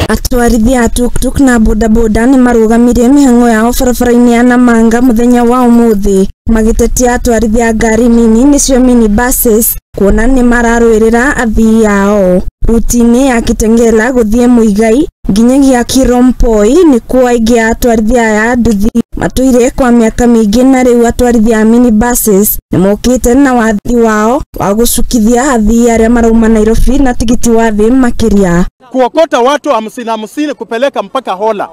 Atwarithia a tuktuk na bodaboda nĩ marũgamirie mĩhang'o yao barabara-inĩ ya Namanga mũthenya wa ũmũthĩ, magĩtetia atwarithia a ngari nini nĩcio mini buses kuona nĩ mararũĩrĩra athii ao. Ruti-inĩ ya Kitengela gũthiĩ Muigai nginyagia Kirompoi nĩkuo aingĩ a atwarithia aya a nduthi matũire kwa mĩaka mĩingĩ, na rĩu atwarithia a mini buses nĩmokĩte na wathi wao wa gũcukithia athii arĩa marauma Nairobi na tigiti wa thĩ makĩria. Kuokota watu 50 50 kupeleka mpaka Hola,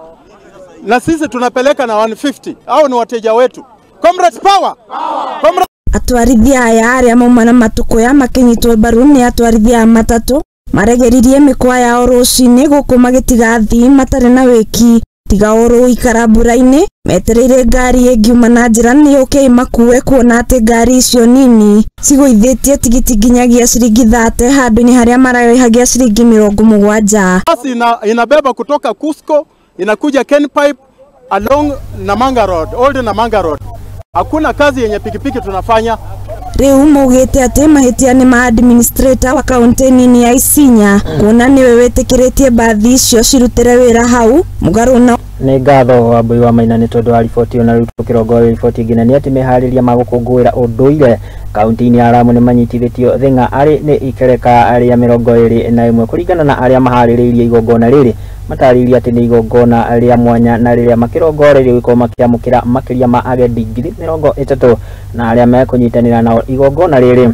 na sisi tunapeleka na 150. Hao ni wateja wetu. Comrades power! Comrades. Atwarithia aya arĩa mauma na Matukuya makĩnyitwo mbaru nĩ atwarithia a matatũ maregeririe mĩkwa yao rũcinĩ gũkũ magĩtiga athii matarĩ na wĩki tiga oro gũikara mbura-inĩ metereire ngari ĩngiuma na njĩra nĩ yũke ĩmakue, kuona atĩ ngari icio nini cigũithĩtie tigiti nginyagia ciringi 30 handũ-inĩ harĩa mararĩhagia ciringi 70. Basi inabeba kutoka Cusco inakuja Kenpipe along Namanga Road, Old Namanga Road. Hakuna kazi yenye pikipiki tunafanya. Rĩu maugĩte atĩ mahĩtia nĩ ma administrator wa kaunti nini ya Isinya kuona nĩwe wĩtĩkĩrĩtie mbathi icio cirutĩre wĩra hau mũgarũ na Nĩ ngatho Wambui wa Maina nĩ tondũ wa riboti ĩyo. Na rĩu tũkĩrongoreria riboti ĩngĩ na nĩ atĩ meharĩria ma gũkũngũĩra ũndũire kaunti-inĩ ya Lamu nĩ manyitithĩtio thing'a arĩ nĩ ikereka rĩa 21. Kũringana na arĩa maharĩrĩirie igongona rĩrĩ, matarĩirie atĩ nĩ igongona rĩa mwanya na rĩrĩa makĩrongoreirie gũkorwo makĩamũkĩra makĩria ma agendi 30,000 na arĩa mekũnyitanĩra nao igongona rĩrĩ.